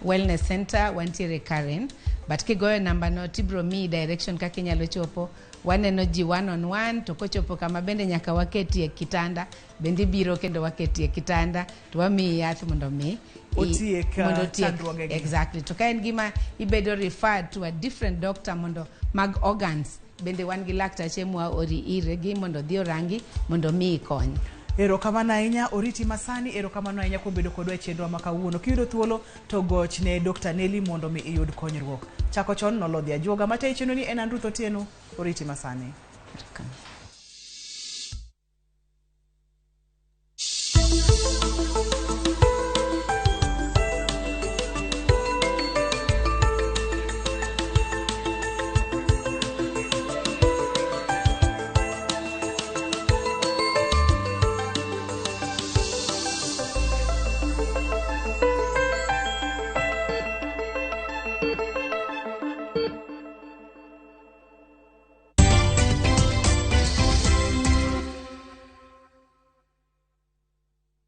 Wellness Center wantiere Karen. But kigoyo namba no tibro miyi direction kaka inyalo chopo. Waneno ji one on one to kochopo kama bende nyaka waketie kitanda bende ibiro kendo waketie kitanda to wamiyi yath mondo mi Otiek, mondo otiek chandruogegi. Exactly. To ka en gima ibedo referred to a different doctor mondo mag organs bende wan gi laktache mwaori irgi mondo odhi orangi mondo omiyi kony. Erokamano ahinya oriti masani, erokamano ahinya kuom bedo kodwa e chenro ma kawuono. Kiyudo thuolo to goch ne Dr. Nelly mondo mi iyud konyruok. Chako chon nolodhi ajuoga matayi chenro ni en an Ruth Otieno, oriti masani. Erokamano.